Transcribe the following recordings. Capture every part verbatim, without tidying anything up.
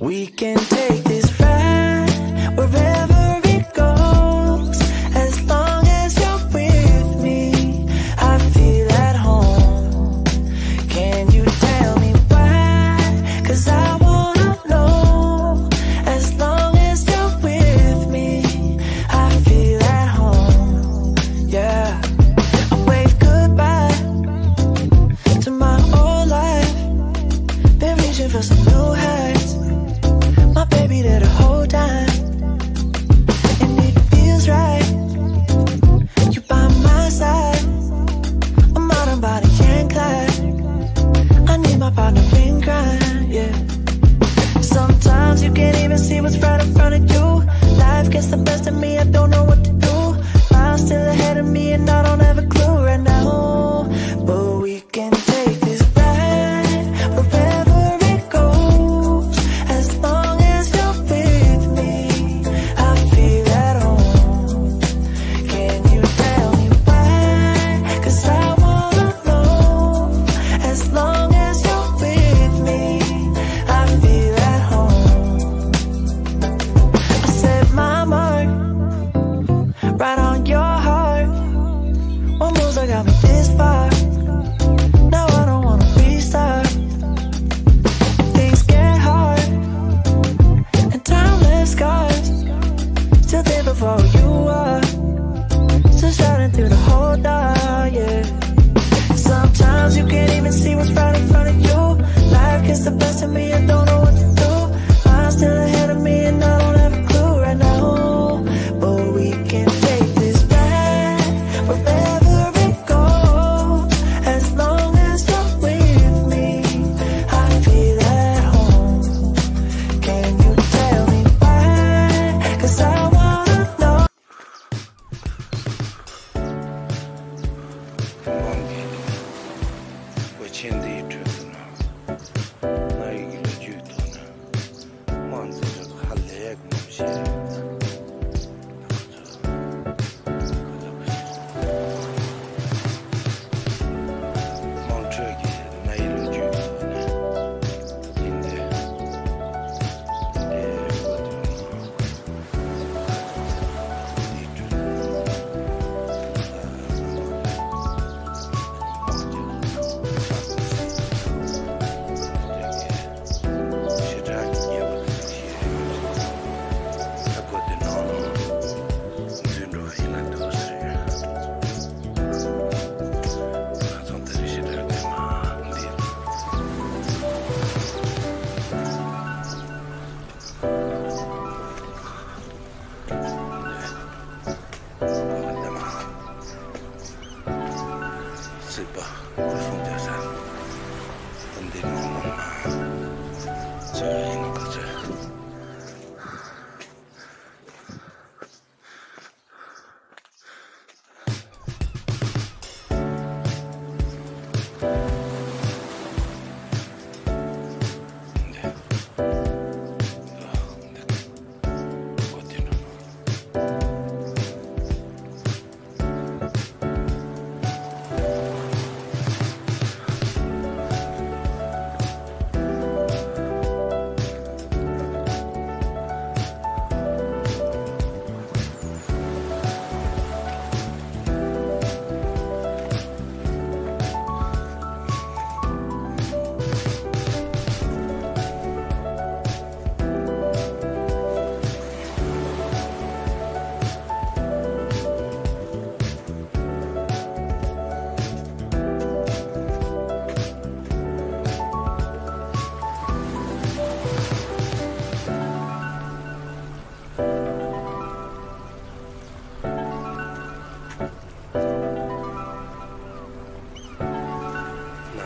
We can take this ride wherever it goes. As long as you're with me, I feel at home. Can you tell me why? 'Cause I wanna know. As long as you're with me, I feel at home. Yeah. I wave goodbye to my old life. Been reaching for some new heights. My baby there the whole time. And it feels right. You by my side. I'm out and about and can't climb. I need my partner in crime, yeah. Sometimes you can't even see what's right in front of you. Life gets the best of me, I don't know what to do. Miles still ahead of me, and I don't have a clue right now. But we can take this ride wherever it goes. As long as you're with me, I feel at home. Can you tell me why? 'Cause I wanna know. As long as you're with me, I feel at home. I set my mark right on your heart. One moves, I got me this far. Now I don't wanna restart. Things get hard and time left scars. Still there before you are. Still shining through the whole dark, yeah. Sometimes you can't even see what's right in front of you. Life gets the best of me, I don't know what to do. Miles still ahead of me, and I don't have a clue right now. But we can take this ride wherever it goes. As long as you're with me, I feel at home. Can you tell me why? 'Cause I wanna know. ཁྱེད་འདིའི་ཁྲོད་དུ་ན། གནའ་ཡིག་གི་ལོ་རྒྱུས་ཐོག་ནས། དམངས་གཙོའི་ཁྲོད་དུ་ཧ་ལས་གོམས་གཤིས་རེད། དམངས་ཁྲོད་ཀྱི་གནའ་ཡིག་ལོ་རྒྱུས་ཐོག་ནས་ཡིན་ཏེ། དེ་བོད་དུ། སྲིད་པ་སྐུ་གསུང་ཐུགས་ས་འདི་མང་མང་མ་ཚོ་ཡིན་ནོ་ག་ཚོད། གནའ་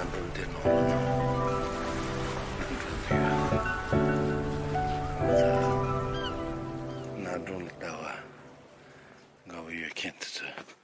སྒྲོལ་འདི་ནང་ལ་ནང་སྒྲོལ་དུ་ཡོད། ང་ཚ་གནའ་སྒྲོལ་ལ་ལྟ་བ་དགའ་བོ་ཡོད་མཁན་དེ་ཚོས།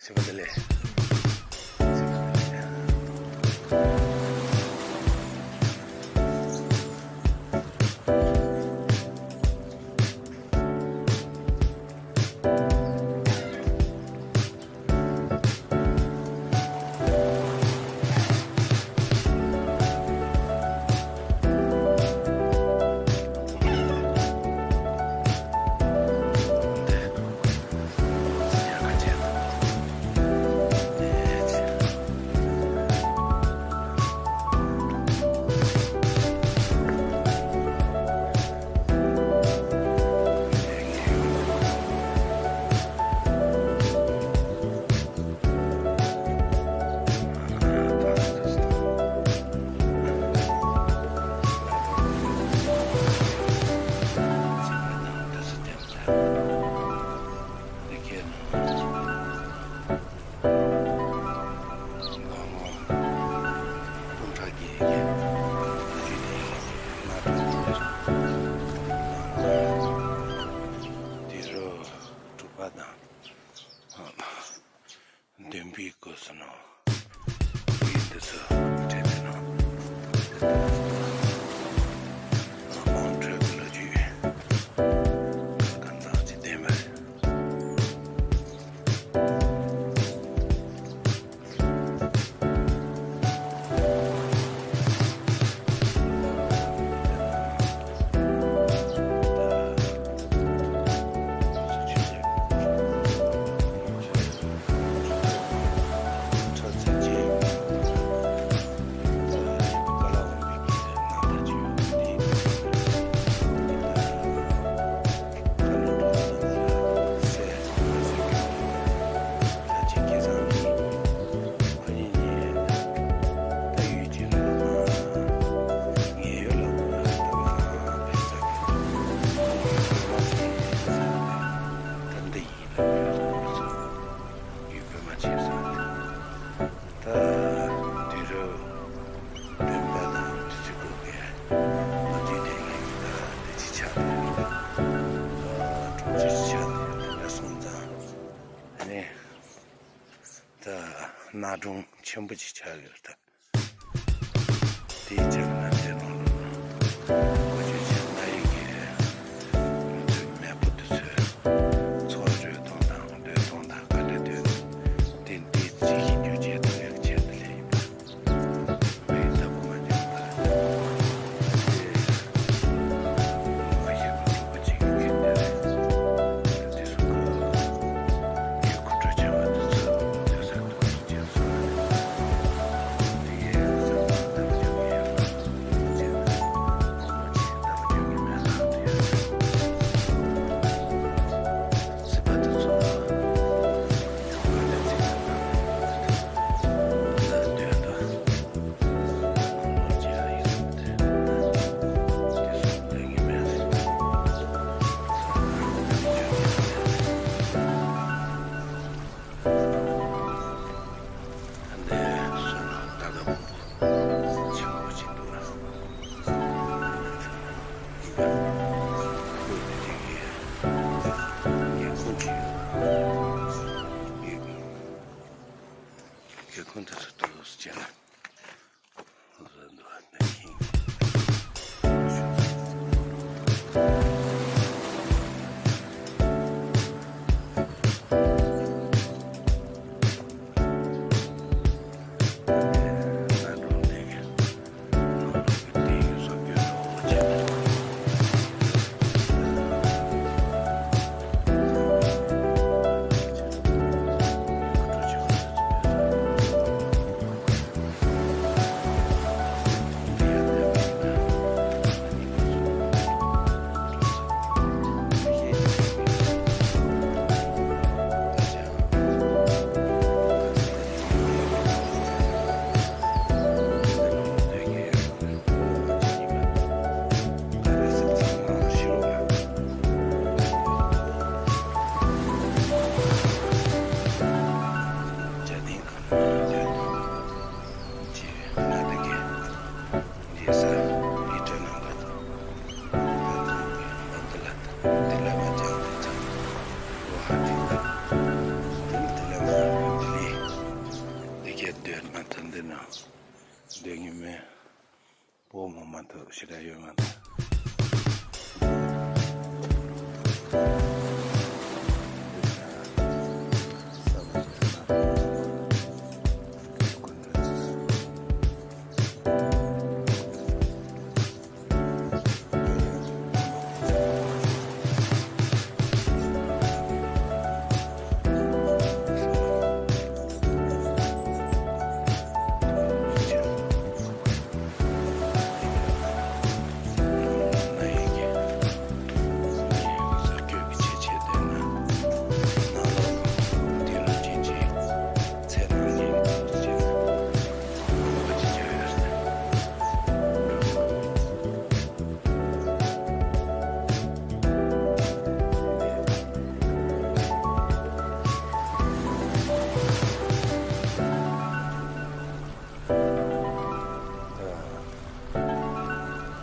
ཚེ་བ་དེ་ལས། འདོན་པའི་སྐབས་སུ་ནང་། འདི་ཚོ་བྲིས་ཏེ་ནང་། དམངས་ཁྲོད་ཀྱི་ལོ་རྒྱུས་གང་ཙམ་ཅིག་བསྟན་པ་རེད། ད་དུས་རབས་བདུན་པ་དང་དེ་ཚོའི་སྐོར་གྱི་ལོ་རྒྱུས་དེ་ངས་ད་དེ་ཅིག་ཆགས་ཏེ། གྲོང་ཁྱེར་ཅིག་ཆགས་ཏེ་དེ་འདྲ་སོང་ཙང་། ཨ་ནི་ད་གནའ་གྲོང་ཆེན་པོ་ཅིག་ཆགས་ཡོད་ད། དེའི་ཆ་ནས་དེ་ནང་ལོགས་ན་གོ་ཆོད་ཆེ་གནའ་ཡིག་གི་ང་ཚོའི་མེས་པོ་དེ་ཚོའི་འཚོ་བ་རོལ་སྟངས་དང་སྡོད་སྟངས་དང་ག་འདྲ་སྡོད་དེ་འདི་ཅིག་ཤེས་རྒྱུ་བྱས་ཐུབ་ཡག་ཆེད་དུ་སླེབས་ཡིན་པ། མི་ལྟ་བུ་མ་འཇོག་པར། དེ་མ་ཤེས་པ་གྲུབ་པ་ཅིག་ཡིན་དེ་རེད། དེ་ཚོ་གི་ཡུལ་ཁུ་འཕྲོ་ཆེ་བ་དེ་ཚོ་སྡོད་ས་འདུག་ཅེས་གསུངས། དེ་ཡས་ས་ལྟ་བུ་འཇོག་གི་ཡོད་ལ། འདི་སོ་ན་ད་ག་མང་པོ་ཆེན་པོ་ཅིག་འདུག་ལ། ཡིན་པ། ཁོས་དེ་གའི་སྒེའུ་ཁུང་གི་སྒེའུ་ཁུང་དེ་ཚོ་ཏོག་ཙམ་བྱས་ན། འདི་ངས་མེད། པོ་མོ་མ་ཐུག་ཞེ་དྲག་ཡོད་མ་ཐུག་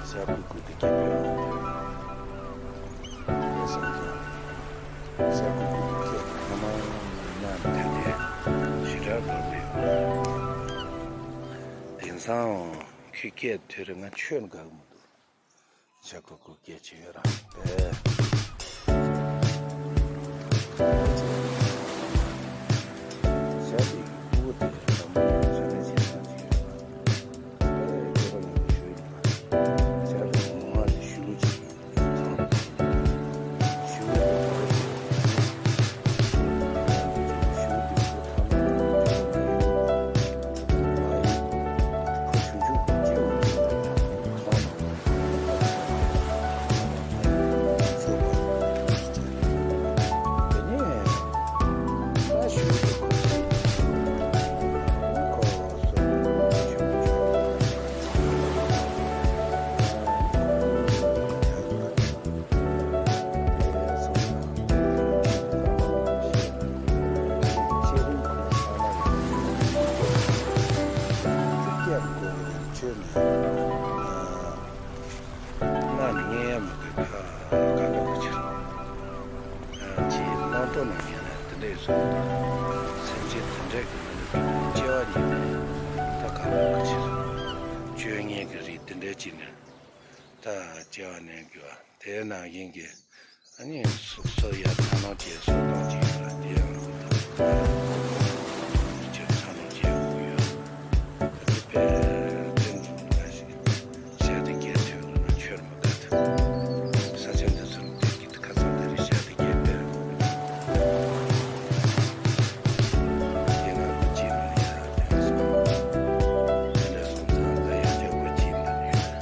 ཤ་ཁུ་ཁུ་དེ་སྐད་པོ་ཡོང་དུས། ཤ་ཁུ་ཁུ་དེ་སྐད་ཐ་མ་ཡིན་ན་ད་དེ་ཞེ་དྲག་འགྲོ་འདུག་དེང་སང་ཁོའི་སྐད་ཐོས་རེ་ང་ཆོས་དགའ་གི་མི་འདུག་ཤ་ཁུ་ཁུ་སྐད་ཆེ་ཡོད་ར། ཨེ། ཤ་དེ་ཁུ་དེ་ལམ་ཆ་ནས་ཆེ་ས་ཆེ་ཡོད་ར། ཨེ་ཁྱོད་རང་ངོ་ཤོད་ཡིན་པ། ཤ་དེ་ངོ་མ་དེ་ཤུ་གུ་ཅིག་ཡིན། ང་ནི་ངའི་ཡ་མི་དགོས་ཁ་ཁ་ལོ་ག་ཕྱིར། ཅེས་སྣང་དོགས་ནང་ཉལ་ནས་དེ་འདྲ་ཡོད་སོང་། སེམས་ཅན་དེ་འདྲའི་གི་མི་ནི་སྐྱེ་བ་ཉིད་ནས་ད་ཁ་ལོ་ག་ཕྱིར། བཅོ་ལྔའི་གི་རིགས་དེ་འདྲའི་ཅིག་ནི་ད་སྐྱེ་བ་ནས་རྒྱུ་བ་དེ་ནང་བཞིན་གྱི། ཨ་ནི་སོ་སོ་ཡ་ཚ་ནོ་ཅེས་སོ་ཏོང་ཅེས་ཡོད་ལ་དེ་ཡང་ཅེས་ཚ་ནོ་ཅེས་ཡོད་ཡོད། ཨ་ནི་པའི་ཏན་ཙུ་ན་ཞིག་ཤ་དེ་སྐད་ཐོས་ལ་ན་ཆོས་མ་ག་ཐུ་ས་ཆ་འདི་ཚོར་དེ་གི་ཁ་སང་དེ་རི་ཤ་དེ་སྐད་པའི་དེ་ན་ཀུ་ཅི་ནི་ཡ་དེ་ན་སོང་དེ་འདྲ་སོང་ཙང་ད་ཡ་ཅག་ཀུ་ཅི་ནི་ཡོད།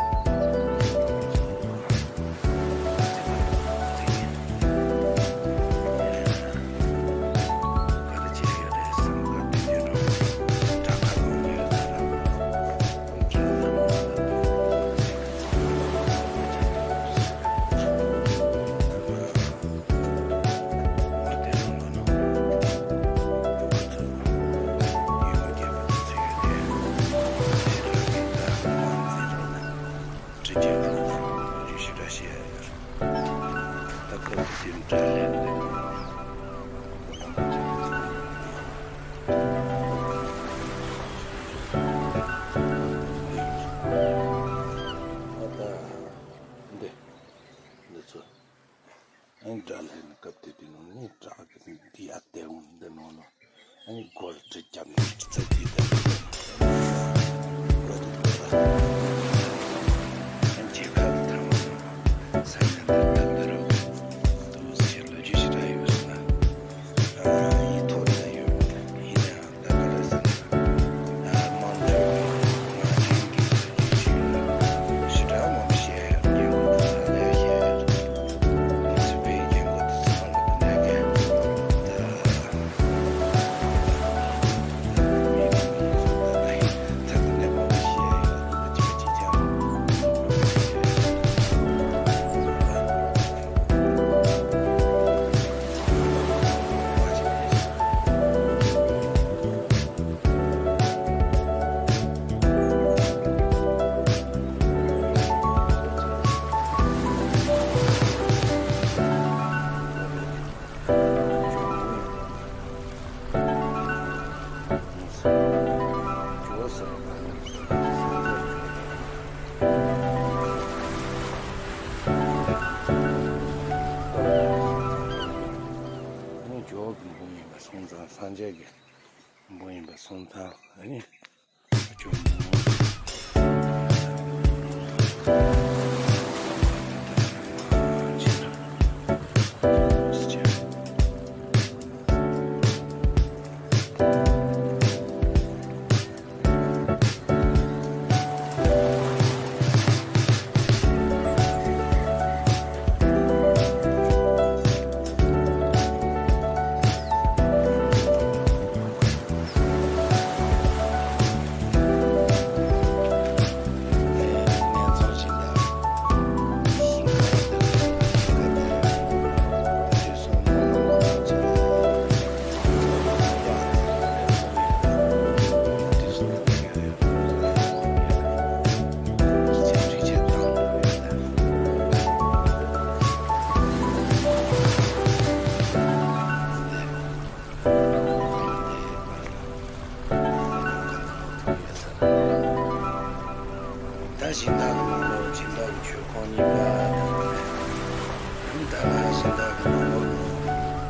ཁྲི་ཆེན་ཁོང་ཚོས་ལོ་རྒྱུས་ཞེ་དྲག་བཤད་ཡ་ཡོད་རེད། ད་སྐབས་དེ་དུས་དགྲ་ལན་འདེབས་ནས་ཁོ་རང་ཚོ་ཨ་ད་འདི་འདི་ཚོ། ཨ་ནི་དགྲ་ལྷན་སྐབས་དེ་དུས་ནང་ནས་དགྲ་གི་འདི་ཡར་བསྡད་འོང་འདི་ནང་ལ། ཨ་ནི་སྒོར་ཁྲི་རྒྱབ་ནས་ཁྲི་ཚབ་ཀྱིས་བསྡད་འོང་། སྒོ་དེ་སྒོ་ལ། ཨ་ནི་མཇལ་ཁ་དང་ཐ་མག་དང་ས་ཆ་འདི་འདི་འདི་རུ་འདུག་ཟེར་ལོ་རྒྱུས་ཞེ་དྲག་ཡོད་ཟེར་ན། ཨ་ཡིག་ཐོག་ནས་ཡོད་མ་རེད། ཡིན་ནའང་། ད་ག་རེ་ཟེར་ན། ཨ་དམངས་ཁྲོད་ཀྱི་ང་ཚོའི་གི་ཞུ་ཞུ་ཞེ་དྲག་མང་པོ་བཤད་ཡོད། སྐད་ངོ་དེ་ཚང་ལས་བཤད་ཡོད། ང་ཚོའི་བོད་སྐད་ངོ་དེ་ཚང་ལ་དེ་འདྲ་གི་ད་མི་མི་ཚོ་ད་ད་ད་དེ་འདྲ་མང་པོ་བཤད་ཡོད། ད་ཅིག་ སོང་ཙང་སངས་རྒྱས་ཀྱི་འབངས་ཡིན་པ་སོང་ཙང་ཨ་ནི། ད་སྦྱིན་བདག་གི་ནང་ལོགས་སྦྱིན་བདག་གི་ཆོས་ཁོང་གཉིས་པ་དང་། ད་ལ་སྦྱིན་བདག་གི་ནང་ལོགས་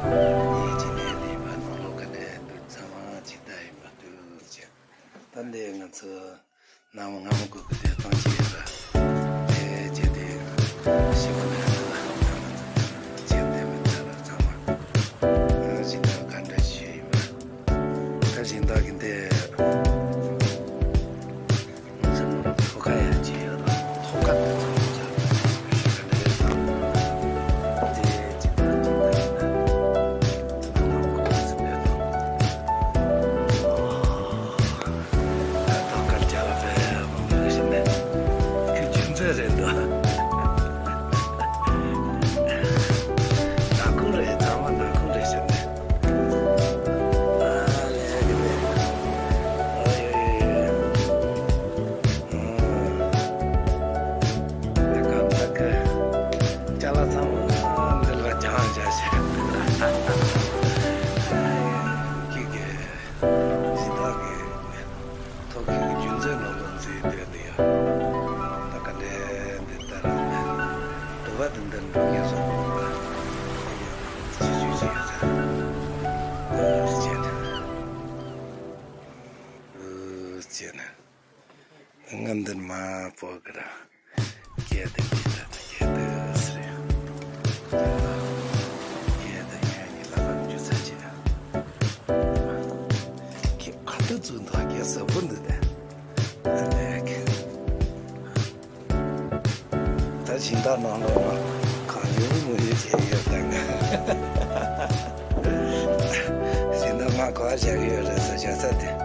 ནང་ཡིན་གཅིག་ནས་ལས་པ་ནང་ལོགས་ཀ་ནས་འདུག་ཚང་མ་སྦྱིན་བདག་ཡིན་པ་འདུག་ཅེས། ད་འདི་ང་ཚོ་ནམ་སྔ་མོ་གི་སྐུ་དེ་གཏོང་གི་ཡོད་ར། དེ་བྱས་ཏེ་ཞིག་མ་ནས་ང་ཚོ་ཅན་དེ་མི་ཚར་ར་ཚང་མ་སྦྱིན་བདག་ག་འདྲ་ཞིག་ཡིན་པ། ད་སྦྱིན་བདག་གི་འདི། ཐོག་ཁ་ཡང་ཅི་ཡོད་དང་ཐོག་ཁ་དེ་ཚོ་ཡོད་ཅག་ཞུ་ག་འདྲ་ཡོད་དང་། དེ་ཅི་དང་ཅི་དང་ཡིན་ན་ཐོག་ཁ་ཟིན་པའི་དང་། ཐོག་ཁ་རྒྱ་ལ་བས་མང་པོ་ཞིག་ནས་ཁོས་རྒྱུ་མཚན་རེད་འདུག་ནག་ཁུང་རེད། ཚང་མ་ནག་ཁུང་རེད་ཟེར་ནས། ཐོག་ཁའི་རྒྱུ་མཚན་ནོར་ལོངས་ཚེ་བསྟོད་དེ་ཡང་། ད་ག་འདྲའི་འདི་ལྟར་འདུག་པ་འདི་འདིར་འགྲོ་ངེས་སོང་། ཡང་ཅི་ཞུ་ཞུ་ཡོད་ཟེར། ཨུ་ཅེ་ན། ཨུ་ཅེ་ན། ང་འདིར་མ་པོ་གི་ར། སྐད་དེ་འདི་ལྟར་སྐད་དེ་ཟེར་ཡང་། སྐད་དེ་ཡང་ཡིན་ལ་ལ་རྒྱུ་ཚ་ཅི་ན། ཁྱེད་ཁ་ཏུ་བཙུགས་འདུག་སྐད་ཟབ་པོ་འདུག་སྟེ། ཨ་ལས་ཀྱི། ད་སྦྱིན་བདག་ནང་ལོགས་ན་གང་ཡོད་མི་ཡོད་བྱས་ཡོད་དང་། སྦྱིན་བདག་མ་ག་བ་བཞག་གི་ཡོད་རེད་ཟེར་བྱ་ས་དེ་